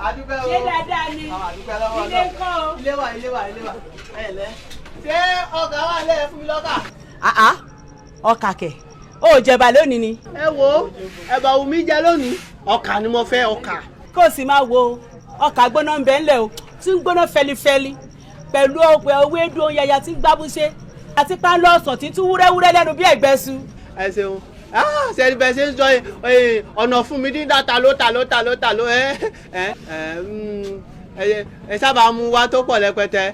Adúpẹ́ o. Ṣé dáadáa ni? Àwọn àdúpẹ́ lọ́wọ́ Ilé Ọlọ́run. ń kọ́ o. Ilé wà, ilé wà, ilé wà. Ẹ lẹ́. Ṣé ọkà wà lẹ́ẹ̀ fún mi lọ́kà? Àá, ọkà kẹ̀, ó jẹba lónìí ni. Ẹ wo, ẹ̀bà wù mí jẹ lónìí. Ọkà ni mo fẹ́, ọkà. Kó o sì máa wo ọkà gbóná ń bẹ ńlẹ̀ o, tí ń gbóná fẹlifẹli pẹ̀lú ọ̀pẹ̀ ewédú yaya tí ń gbábúṣe àti pánlọ́ ọ̀sán tí ń tún wúrẹ́wúrẹ́ lẹ́nu bí ẹ̀gbẹ́su. Ẹ ṣeun. Ah, ṣe ẹni bẹ́ẹ̀ ṣe ń sọ ẹ, ọ̀nà fún mi dídá ta ló ta ló ta ló ta ló ẹ ẹ ẹ mm, ẹ ẹ sábà mú wá tó pọ̀ lẹ́pẹtẹ.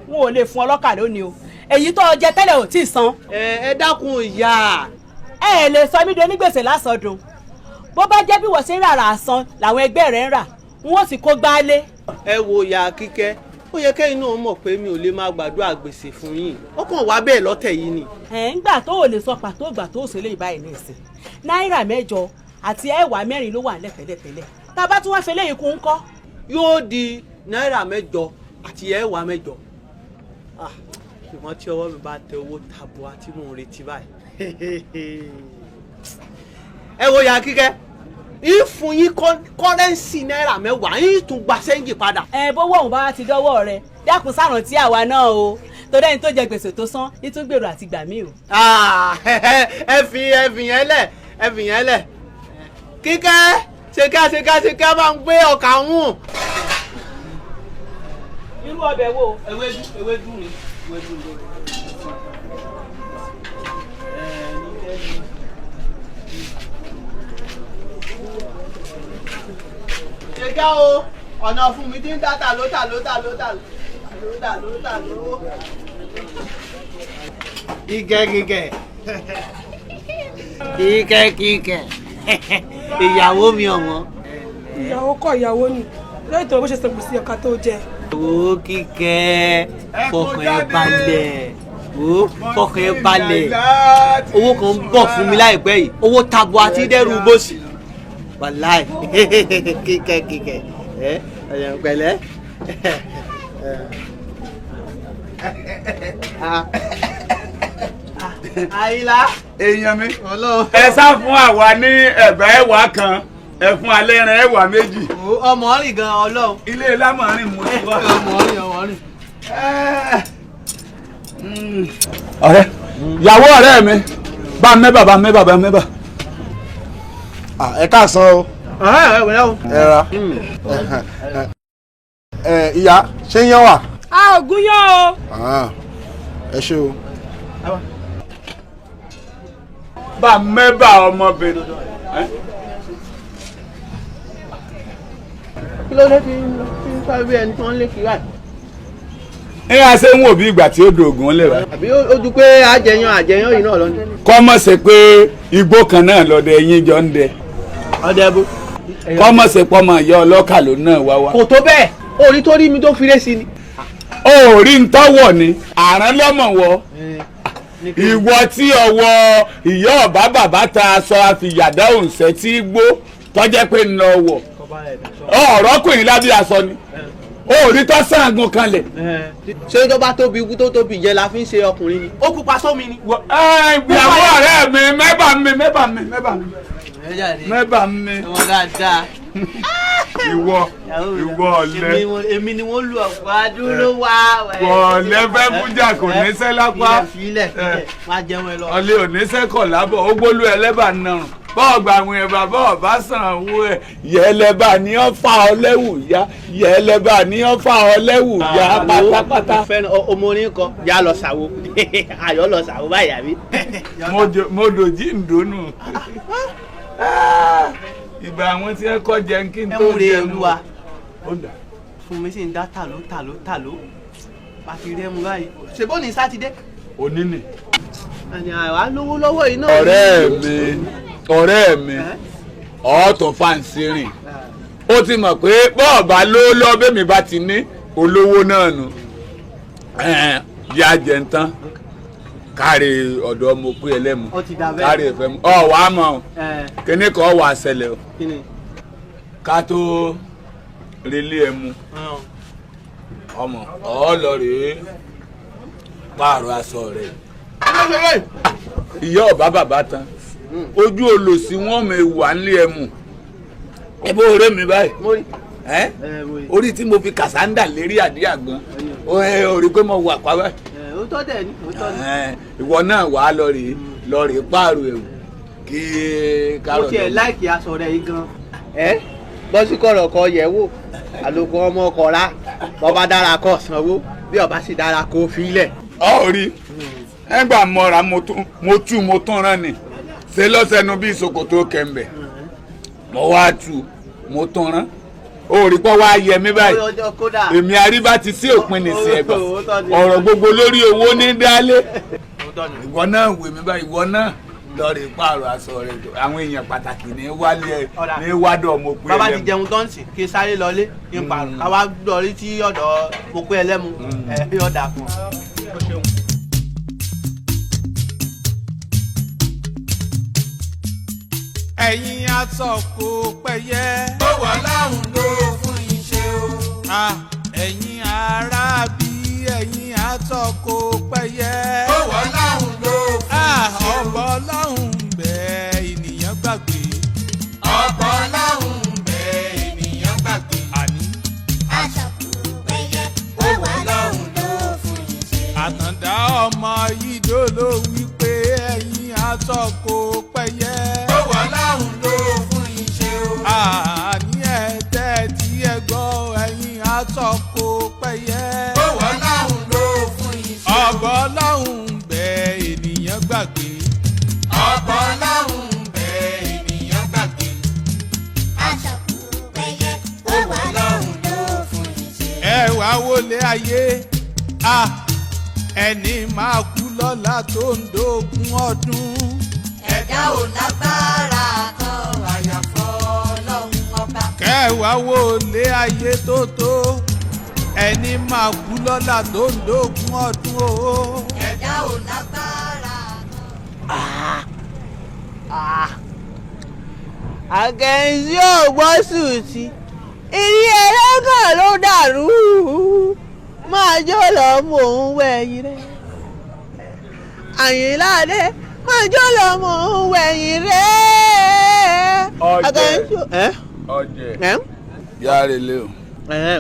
Wọn ò lè fún ọlọ́kà lónìí o, èyí tó o jẹ tẹ́lẹ̀ ò tí ì san. Ẹ ẹ dákun ìyá. Ẹ ẹ lè sọ mí di onígbèsè lásọdún. Bó bá jẹ́ bí wọ́n ṣe ń rà rà san làwọn ẹgbẹ́ rẹ̀ ń rà, wọn ò sì kó gbálé. Ẹ wo ìyá Kíkẹ́, ó yẹ kẹ́yìn náà mọ̀ pé mi ò lè máa gbàdúrà gbèsè fún yín. Ó kàn wá bẹ́ẹ̀ lọ́tẹ̀ yìí ni. Ẹ̀ ń gbà tó ò lè sọ pàtó ìgbà tó ṣe lè báyìí ní ìsìn, náírà 8 àti ẹ̀wà 4 ló wà nílẹ̀ tẹ́lẹ̀tẹ́lẹ̀. Tá a bá tún wá fẹ́ léyìí kún ń kọ́? Yóò di náírà 8 àti ẹ̀wà 8. Ah, ṣùgbọ́n tí ọwọ́ mi bá tẹ owó tabua tí mò ń retí báyìí. Ẹ wo ìyá Kíkẹ́, ìfún yín currency náírà 10, yín tún gba change padà. Ẹ bówó òun bá ti dọ́wọ́ rẹ, dákun sàrántí àwa náà o, torí ẹni tó jẹ gbèsè tó san ní tún gbèrò àti gbà mí o. Ah, ẹ fi yẹn lẹ̀, ẹ fi yẹn lẹ̀. Kíkẹ́, ṣèkẹ́ ṣèkẹ́ ṣèkẹ́, máa ń gbé ọkà hùn. Irú ọbẹ̀ wo? Ewédú, ewédú ni, ewédú ni. Ẹ ní kẹ́ni. Ṣèkẹ́ o, ọ̀nà fún mi tí ń dá tà ló tà ló tà ló tà ló tà ló tà ló. Kíkẹ́ kíkẹ́ kíkẹ́ kíkẹ́, ìyàwó mi ọ̀wọ́n. Ìyàwó kọ, ìyàwó ni lóyún tó bó ṣe sọ gbèsè ọkà tó jẹ. Wo Kíkẹ́, fọkàn ẹ balẹ̀, wo fọkàn ẹ balẹ̀, owó kan ń bọ̀ fún mi láìpẹ́ yìí, owó tabua tí dẹ́rù bòsì, wàláì. Kíkẹ́ kíkẹ́, ẹ ẹ pẹ̀lẹ́. Àyìnlá. Èèyàn mi. Ọlọ́run. Ẹ sá fún àwa ní ẹ̀bà ẹ̀wà kan, ẹ fún alẹ́ rẹ̀ ẹ̀wà 2. Ọmọ rìn gan, Ọlọ́run. Ilé lámọ̀rin mo ti wá. Ọmọ rìn, ọmọ rìn. Ọ̀rẹ́ ìyàwó ọ̀rẹ́ mi, bá mẹ́bà, bá mẹ́bà, bá mẹ́bà. Ah, ẹ káàsán o. Ẹ ẹ wẹ̀rẹ̀ o. Ẹ ra ẹ, ìyá, ṣé yán wà? A ò gúnyán o. Ah, ẹ ṣé o. Bá mẹ́bà, ọmọbìnrin. Kí ló dé tí ń sáré bí ẹni tí wọ́n ń lé kiri báyìí? Ní a ṣe ń wò bí ìgbà tí ó dògùn lè wá. Àbí ó ju pé àjẹyàn àjẹyàn yìí náà lọ ni. Kọ́ mọ̀ ṣe pé igbó kan náà lọ́dẹ yín jọ ń dẹ. Ọdẹ bó. Kọ́ mọ̀ ṣe pọ́mọ ìyá ọlọ́kà ló náà wá wá. Kò tó bẹ́ẹ̀, orí tó rí mi tó fi ré sí ni. Ó rí ń tọ́wọ̀ ni àrán lọ́mọ̀ wọ. Ìwọ tí ọwọ́ ìyá ọ̀bá bàbá ta aṣọ àfìyàdá òǹṣẹ́ tí gbó tọ́jẹ́ pé ń lọ wọ̀. Ọ̀rọ̀ kùnrin lábẹ́ aṣọ ni. Ó rí tọ́ sàngùn kanlẹ̀. Ṣé tó bá tóbi, ikú tó tóbi jẹ la fi ń ṣe ọkùnrin ni? Ó pupa sómi ni. Ẹ ìyàwó ọ̀rẹ́ mi, mẹ́bà mi, mẹ́bà mi, mẹ́bà mi, mẹ́bà mi. Ọmọ dáadáa. Ìwọ, ìwọ ọ̀lẹ. Èmi ni wọ́n lu ọ̀pọ̀ adúró wá. Ọ̀lẹ fẹ́ fújà, kò níṣẹ́ lápá. Filẹ̀ filẹ̀, máa jẹun ẹ lọ. Ọ̀lẹ ò níṣẹ́ kọ̀ lábọ̀, ó gbólú ẹlẹ́bà nàrùn bọ́ọ̀gbà àwọn ẹ̀bà bọ́ọ̀ bá sàn owó ẹ̀ yẹlẹ́bà ní ọ́ fà ọ́ lẹ́wù yá, yẹlẹ́bà ní ọ́ fà ọ́ lẹ́wù yá pátápátá. Mo fẹ́ràn ọmọ orin kan, yá lọ sàwo, ayọ̀ lọ sàwo báyìí àbí? Mo dòjì ń dónú ìgbà àwọn tí ẹ kọ́ jẹun kí n Ẹ tó múre jẹun. Olúwa. Ó dà. Fún mi sì ń dá tàló tàló tàló bá ti rí ẹmu báyìí. Ṣèbó ní Sátidé. Òní ni. Ẹni àwa lówó lọ́wọ́ yìí náà. Ọ̀rẹ́ mi, ọ̀rẹ́ mi, ọ̀ọ́tún fáǹsì rìn, ó ti mọ̀ pé bọ́ọ̀bá ló lọ bẹ́mi bá ti ní olówó náà nù yá jẹ ń tán kárí ọ̀dọ̀ mo pé ẹlẹ́mu. Ó ti dà bẹ́ẹ̀. Kárí ẹ̀fẹ́ mu ọ̀ wàá mọ̀ ọ́ kíní kan wà ṣẹlẹ̀ o. Kí ni? Ká tó relé ẹmu, ọmọ ọ lọ rèé pààrọ̀ aṣọ rẹ̀. Ìyá ọba bàbá tán, ojú olòsì wọn mi wà nílé ẹmu, ẹ bó rẹ mi báyìí. Mo rí. Ẹ́ orí tí mo fi kàsáńdà lérí àdí àgbọn ó rí pé mo wà pa báyìí. Ó tọ́ dẹ̀ ni, ó tọ́ ni. Ìwọ náà wàá lọ rèé lọ rèé pààrọ̀ ẹ̀wù kí Mo kárọ̀ tiẹ̀ láìkì aṣọ rẹ̀ yìí gan. Ẹ bọ́ sí kọ̀rọ̀ kọ yẹ̀ wò, àlòkù ọmọ ọkọ̀ ra, bọ́ba dára kó sanwó, bí ọba sì dára kó filẹ̀. Ọ rí ẹgbà mọ́ra mo tú mo tún rán ni ṣe lọ́sẹ̀nu bí ṣòkòtò kẹ̀mbẹ̀ mo wá tú mo tún rán ó rí pọ́ wá yẹ mí báyìí. Èmi àríbá ti sí òpin nìsín ẹ̀gbà ọ̀rọ̀ gbogbo lórí owó ní dálé. Ìwọ náà wè mí báyìí, ìwọ náà lọ rí pààrọ̀ aṣọ rẹ, àwọn èèyàn pàtàkì ní wálé ẹ ní wádọ̀ mo pé Bàbá ti ẹlẹ́mu. jẹun tó ń sìn kí sáré lọlé kí n pààrọ̀ ká wá lọrí tí ọ̀dọ̀ mo pé ẹlẹ́mu ẹ bí ọ̀dà fún ọ. Ẹ̀yin asọ̀kò pẹ̀yẹ. Ó wà láhùn ló fún iṣẹ́ o. Ẹ̀yin ará bí ẹ̀yin asọ̀kò pẹ̀yẹ. Ó wà láhùn ló fún iṣẹ́ o. Ọ̀bọ ọlọ́run ń bẹ ènìyàn gbàgbé. Ọ̀bọ ọlọ́run ń bẹ ènìyàn gbàgbé. Àní. Asọ̀kò pẹ̀yẹ. Ó wà láhùn ló fún iṣẹ́. Àtàndá ọmọ Ìdó ló wí pé ẹ̀yin asọ̀kò pẹ̀yẹ. Ó wà láhùn ló fún iṣẹ́ o. Àní ẹ tẹ́tí ẹ gbọ́ ẹ̀yin asọ̀kò pẹ̀yẹ. Ó wà láhùn ló fún iṣẹ́ o. Ọ̀bọ ọlọ́run ń bẹ ènìyàn gbàgbé. Ọ̀bọ ọlọ́run ń bẹ ènìyàn gbàgbé. Asọ̀kò pẹ̀yẹ. Ó wà láhùn ló fún iṣẹ́. Ẹ wá wọlé ayé ẹni máa kú lọ́la tó ń dógún ọdún. Ẹ̀dá ò lágbára kan àyàfọ́ Ọlọ́run ọba. Kẹwàá wọlé ayé tó tó ẹni máa kú lọ́la tó ń dógún ọdún o. Ẹ̀dá ò lágbára kan. Àkẹ́ńsí ò gbọ́ sùtì, ìrí ẹlẹ́gàn ló dàrú, máa jó lọ mò ń wẹ̀yìn rẹ̀. Àyìnlá dé, máa jó lọ mò ń wẹ̀yìn rẹ̀. Ọjẹ́. Àkẹ́ńsí ò. Ẹ́ Ọjẹ́ ẹ́ yára lé o. ẹ́.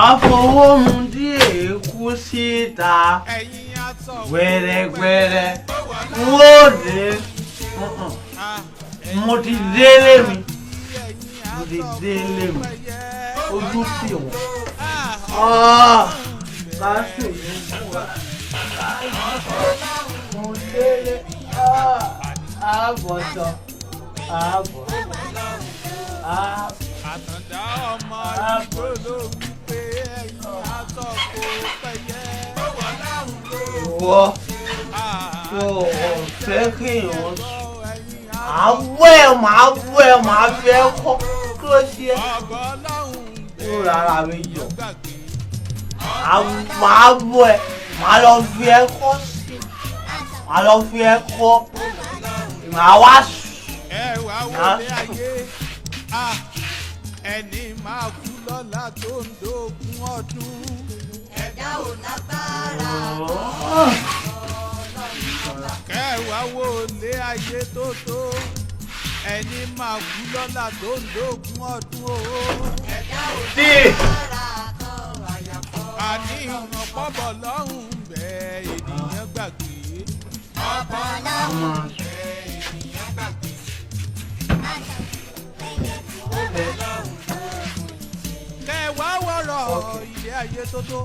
Àfọwọ́mu díẹ̀ kú síta Ẹ̀yin asọ̀kò wẹ́rẹ́wẹ́rẹ́ n ó dé, mo ti délé mi, mo ti délé mi, ojú tì wọ́n. Káṣù yìí ń wá, mo délé, àbọ̀tọ̀ àbọ̀ àbọ̀. Àtàndá ọmọ Ìdó ló wí pé ẹ̀yin asọ̀kò pẹ̀yẹ. Ìwọ tó o fẹ́ kéèyàn máa wọ́ ẹ, máa wọ́ ẹ, máa fi ẹ kọ́ kí ló ṣe é. Ọ̀bọ ọlọ́run ń bẹ Kúrò lára mi yọ. gbàgbé. Máa wọ́ ẹ, máa lọ fi ẹ kọ́ sí, máa lọ fi ẹ kọ́, máa wá sùn. Ẹ wá wọlé ayé ẹni máa kú lọ́la tó ń dógún ọdún. Ẹ̀dá ò lágbára Kẹwàá wọlé ayé tó tó ẹni máa kú lọ́la tó ń dógún ọdún o. Ẹ̀dá ò Dé. lágbára kan Ilé ayé tó tó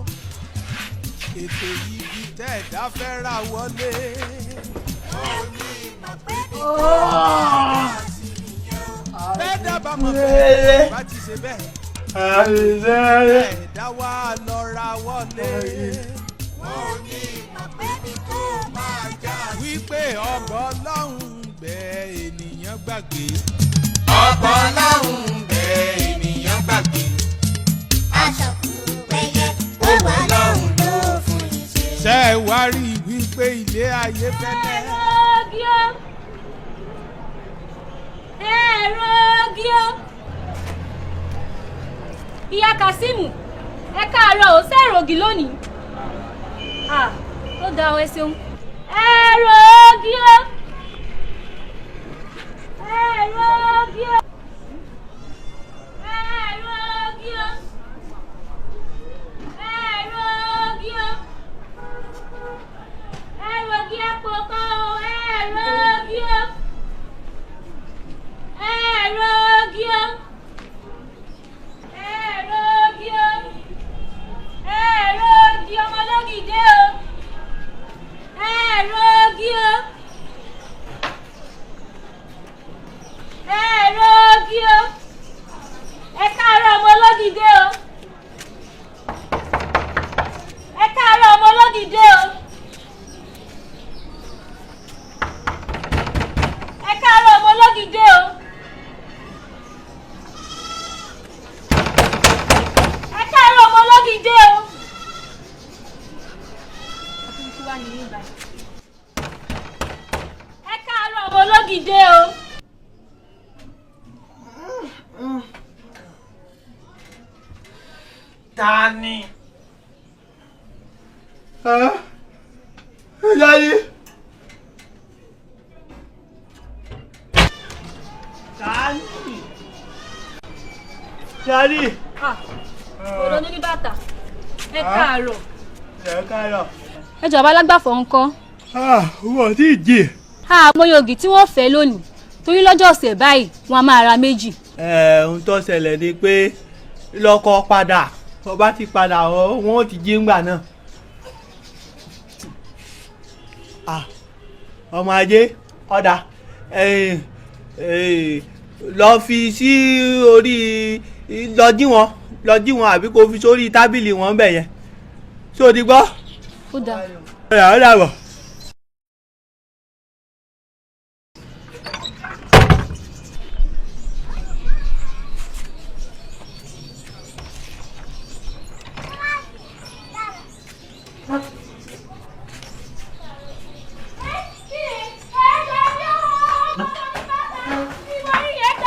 ètò ibi tẹ́ ẹ̀dá fẹ́ ra wọlé. Bẹ́ẹ̀ dábàá mọ̀ fẹ́ bá ti ṣe bẹ́ẹ̀. Ẹ̀dá wa lọ ra wọlé. Wípé ọgbọ́n Ọlọ́run bẹ ènìyàn gbàgbé. Ọ̀pọ̀ Ọlọ́run bẹ ènìyàn gbàgbé. Aṣàkúpẹ̀yẹ ó wà lọ́hùn ló fún iṣẹ́. Ṣé ẹ wá rí i wípé ilé ayé fẹ́lẹ́. Ẹ̀rọ ẹ̀rọ. Ìyá Kasimu, ẹ káàárọ̀ ò sẹ́rògì lónìí. Ah, ó da ọ, ẹ ṣeun. Ẹ̀rọ gíó. Ẹ̀rọ gíó. Ẹ̀rọ gíó. Ẹ̀rọ gíó. Ẹ̀rọ gíó pọ̀pọ̀ o. Ẹ̀rọ gíó. Ẹ̀rọ gíó. Ẹ̀rọ gíó. Ẹ̀rọ gíó ọmọlógìdé o. Ẹ̀rọ gíó. Ẹ̀rọ gíó. Ẹ káàárọ̀ ọmọ ológìdé o. Ẹ káàárọ̀ ọmọ ológìdé o. Ẹ káàárọ̀ ọmọ ológìdé o. Ẹ káàárọ̀ ọmọ ológìdé o. Ẹ káàárọ̀ ọmọ ológìdé o. Ta ni? Láyé. Ta ni? Tani? Ah, ọ̀rọ̀ ní bàtà. Ẹ káàárọ̀. Ẹ káàárọ̀. Ẹ jọ̀ọ́ alágbàfọ̀ ńkọ́. Wọ́n ti jì. Àmọye ògì tí wọ́n fẹ́ lónìí torí lọ́jọ́ ọ̀sẹ̀ báyìí wọ́n á máa ra méjì. Ẹ ohun tó ṣẹlẹ̀ ni pé lọ́kọ padà ọba ti padà wọ́n ti jí ńgbà náà. Ọmọ ajé ọ̀dà lọ fi sí orí lọ jí wọn àbí kò fi sórí tábìlì wọn bẹ̀ yẹn ṣé o ti gbọ́? Ó dáa. Ọ̀dà ó dàbọ̀.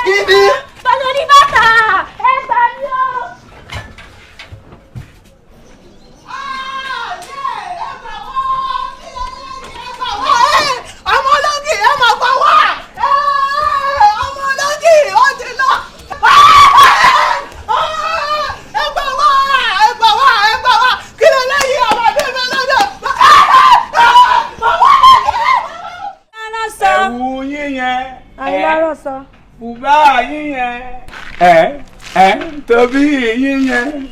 Kíni? Bàtà ní bàtà! Ẹ gbà mí o! Ọmọ ológì ẹ máa pa wá! Ọmọ ológì ó ti lọ! Ẹ gbà wá! Ẹ gbà wá! Ẹ gbà wá! Kí ló lẹ́yìn ọmọ mi mi lọ́dọ̀? Ẹ̀wù yín yẹn. Àìlárọ̀ sọ. Bùbá yín yẹn. Ẹ ẹ tóbi yín yẹn.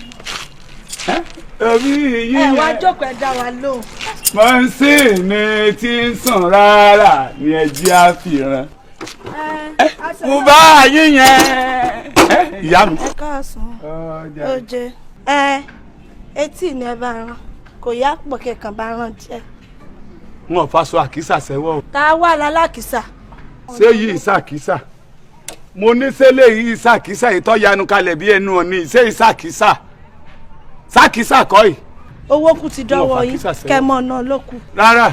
Ẹ tóbi yín Ẹ yẹn. wá jókòó, ẹ dá wa lóhùn. Mọ̀nsíìnì tí ń sùn rárá ni ẹ jẹ́ àfihàn. Bùbá yín yẹn. Ìyá mi. Ẹ káàsán. Ó jẹ. Ẹ etí ni ẹ bá rán, kò yá pọ̀ kẹ̀kàn bá rán jẹ. Wọn ò faṣọ àkísà sẹ́wọ́ o. Ta wà lálákìsà? Ṣé yìí ìsàkísà? Mo ní sẹ́lẹ̀ yìí ìsàkísà ìtọ́ yanu kalẹ̀ bí ẹnu ọ̀ni ṣé ìsàkísà? Sàkísà kọ́ yìí. Owó kù ti dọ́wọ́ Wọn ò yín fàkísà sẹ́wọ́. kẹ́ mọ́ náà ló kù. Rárá,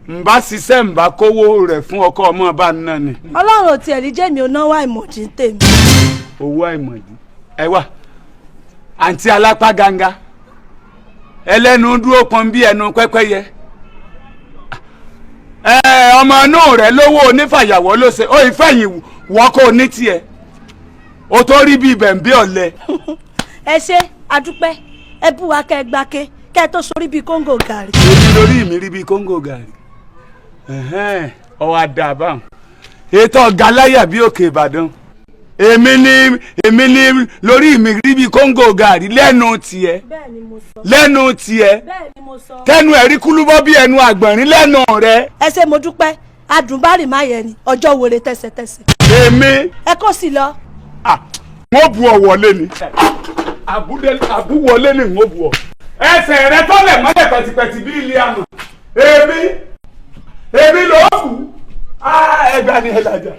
ǹbá ṣiṣẹ́ ǹbá kówó rẹ̀ fún ọkọ ọmọ bá ń ná ni. Ọlọ́run ò tiẹ̀ ní jẹ́mi ò náwó àìmọ̀dí ń tèmi. Owó àìmọ̀dí. Ẹ wà, àǹtí alápá ganga, ẹlẹ́nu dúró pọn bí ẹnu pẹ́pẹ́yẹ. Ẹ ọmọ inú rẹ̀ lówó onífàyàwọ́ ló ṣe, ó ìfẹ̀yìn wọ́n kó ní tiẹ̀. O tó rí bíi bẹ̀m̀bí ọ̀lẹ. Ẹ ṣe àdúpẹ́, ẹ bú wa kẹ́ ẹ gbáke kẹ́ ẹ tó sorí bíi kóńgò gàrí. Èmi lórí mi rí bíi kóńgò gàrí. Ọwọ́ àdàbà ètò ọ̀gá láyà bí òkè Ìbàdàn. Èmi ni lórí mi rí bí kóńgò gàrí lẹ́nu tiẹ̀. Bẹ́ẹ̀ ni mo sọ. Lẹ́nu tiẹ̀. Bẹ́ẹ̀ ni mo sọ. Tẹnu ẹ̀rí kúlúbọ́ bí ẹnu àgbọ̀nrín lẹ́nu rẹ. Ẹ ṣé, mo dúpẹ́. Adùnbárì má yẹ ni ọjọ́ wọlé tẹ̀sẹ̀tẹ̀sẹ̀. Èmi. Ẹ kò sí lọ. Wọ́n bu ọ wọlé ni. Àbúwọlé ni wọ́n bu ọ. Ẹsẹ̀ rẹ tọ́lẹ̀ mọ́lẹ̀ pẹ̀tipẹ̀ti bí ilé àmọ̀. Èmi ló kù. Ẹgbẹ́ ni ẹ làjà.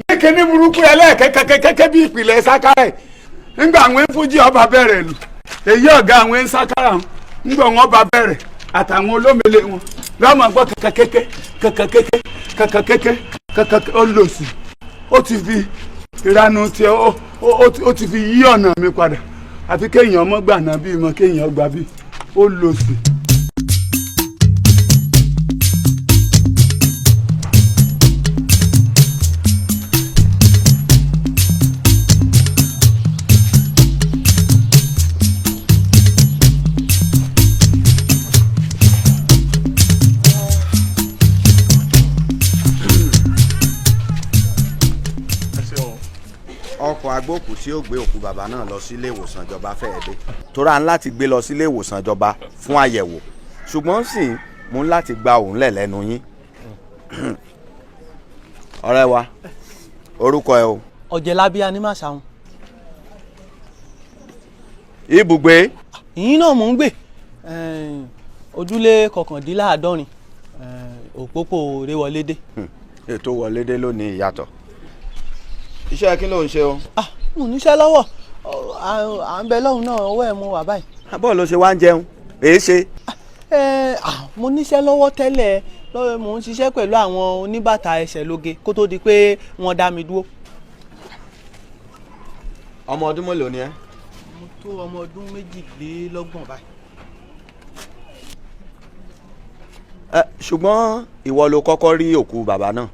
Ní kíní burúkú ẹlẹ́ẹ̀kẹ́kẹ́kẹ́kẹ́ bí ìpìlẹ̀ sákàrẹ̀. Nígbà àwọn fújì ọba bẹ̀rẹ̀ lù. Èyí ọ̀gá àwọn sákàrà wọn. Nígbà wọn bá bẹ̀rẹ̀ àtàwọn olómele wọn. Lọ́mọ gbọ́ kẹ̀kẹ́kẹ́ kẹ̀kẹ́kẹ́ kẹ̀kẹ́kẹ́ kẹ̀kẹ́kẹ́ ó lò sí. Ó ti fi ìranu tiẹ̀ ó ti fi yí ọ̀nà mi padà. Àfi kéèyàn ọmọ gbà náà bí mọ kéèyàn gbà bí ó lò sí. Ọkọ̀ agbókù tí ó gbé òkú bàbá náà lọ sí ilé ìwòsàn ìjọba fẹ́ẹ́ dé. Tóra ń láti gbé lọ sí ilé ìwòsàn ìjọba fún àyẹ̀wò, ṣùgbọ́n sì mú láti gba òun lẹ̀ lẹ́nu yín. Ọ̀rẹ́ wa, orúkọ ẹ o. Ọ̀jẹ̀lábí Anímàsáhùn. Ibùgbé. Ìyín náà mò ń gbé ojúlé 79 òpópó Réwọlédé. Ètò wọlédé lónìí ìyàtọ̀. Iṣẹ́ kí ló ń ṣe o. Mo níṣẹ́ lọ́wọ́, à ń bẹ lọ́hùn náà, ọwọ́ ẹ̀ mo wà báyìí. Bọ́ọ̀ ló ṣe wá ń jẹun èé ṣe. Mo níṣẹ́ lọ́wọ́ tẹ́lẹ̀, mo ń ṣiṣẹ́ pẹ̀lú àwọn oníbàtà ẹsẹ̀ lóge kó tó di pé wọ́n dá mi dúró. Ọmọ ọdún mélòó ni ẹ? Mo tó ọmọ ọdún 22 báyìí. Ṣùgbọ́n ìwọ ló kọ́kọ́ rí òkú bàbá náà.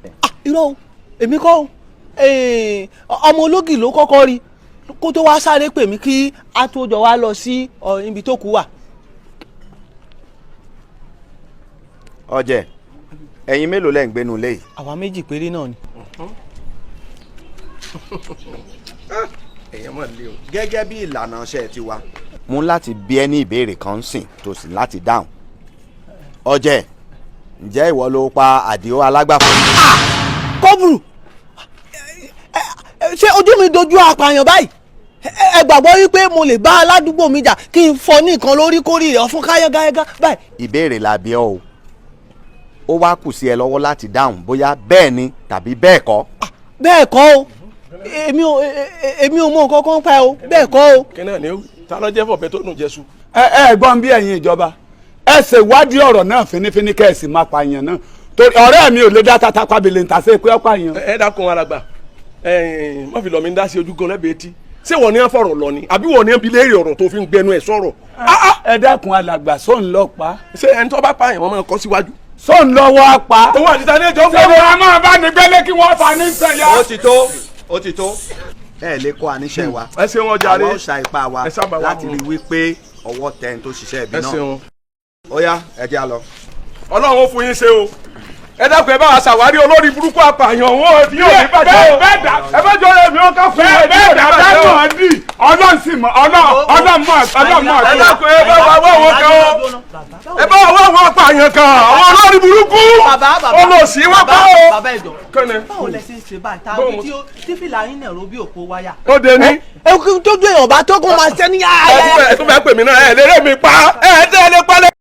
Irọ́ o, èmi kọ́ o, ọmọ ológì ló kọ́kọ́ rí kó tó wá sáré pè mí kí a tó jọ wá lọ sí ibi tó kú wà. Ọ̀jẹ̀, ẹ̀yin mélòó lẹ́ ń gbénu lé yìí? Àwa méjì péré náà ni. Èèyàn mọ̀ lé o. Gẹ́gẹ́ bí ìlànà iṣẹ́ tiwa. Mú láti bí ẹ ní ìbéèrè kan sìn tó sì láti dáhùn. Ọ̀jẹ̀, ǹjẹ́ ìwọ ló pa Àdìó alágbàfọ̀? Kọ́bùrù, ṣé ojú mi dojú apààyàn báyìí? Ẹ gbàgbọ́ wípé mo lè bá aládùúgbò mi jà kí n fọ ní nǹkan lórí kórìí rẹ̀ ọ̀fun káyágáyágá báyìí. Ìbéèrè la bi ọ́ o, ó wá kù sí ẹ lọ́wọ́ láti dáhùn bóyá bẹ́ẹ̀ ni tàbí bẹ́ẹ̀ kọ́. Bẹ́ẹ̀ kọ́ o, èmi ò mọ nǹkan kan pa ẹ o, bẹ́ẹ̀ kọ́ o. Kí náà ni ó ta ló jẹ́ fọ̀bẹ tó nù jẹ́sù. Ẹ gbọ́n bí ẹ̀yin ìjọba ẹ ṣèwádìí ọ̀rọ̀ náà fínífíní kẹ́ ẹ sì máa pààyàn náà, torí ọ̀rẹ́ mi ò lè dá tata pabìlì ń ta sí pé ó pààyàn. Ẹ dákun alàgbà, má fi lọ mi ń dá sí ojú gan lẹ́bẹ̀ẹ́ tí. Ṣé wọ́n ní à ń fọ̀rọ̀ lọ ni àbí wọ́n ní à ń bi léèrè ọ̀rọ̀ tó fi ń gbẹnu ẹ̀ sọ̀rọ̀? Ẹ dákun alàgbà, sóun lọ pa. Ṣé ẹni tó bá pààyàn wọn máa kọ síwájú? Sóun lọ wá pa. Òun àti tani ẹjọ́ ń fẹ́. Ṣé wọn a máa bá ní gbélé kí wọ́n fa ní sẹ́yà? Ó ti tó, ó ti tó. Ẹ lè kó àníṣe wa. Ẹ ṣeun ọjà rẹ. Àwọn ọ̀ṣà ipá wa láti rí wípé ọwọ́ tẹ ẹni tó ṣiṣẹ́ ibi náà. Ẹ ṣeun. Ó yá, ẹ jẹ́ a lọ. Ọlọ́run ó fún yín ṣe o. Ẹ dákun, ẹ bá wa ṣàwárí olórí burúkú apààyàn wọn ò ní òní bàjẹ́ o. Ẹ bá jọ rẹ mi ó ká fún ẹ ní òní bàjẹ́ o. Bẹ́ẹ̀ dà dì, Ọlọ́run sì mọ̀, Ọlọ́run mọ̀, Ọlọ́run mọ̀. Ẹ dákun, ẹ bá wa wá wọn kan o. Ẹ bá wa wá wọn apààyàn kan, àwọn olórí burúkú olòṣì wọn pa o. Bàbá ẹ̀jọ̀, Kẹ́ni. báwo lẹ ṣe ń ṣe báyìí táwọn tí fìlà yín náà ro bí òpó wáyà? Ó de ní. Ẹ kí n tójú èèyàn bá tó kó máa ṣẹ́ ní yáyá. Ẹ tún fẹ́ pè mí náà, ẹ lérè mi pa, ẹ tẹ́ ẹ lé pa lẹ́.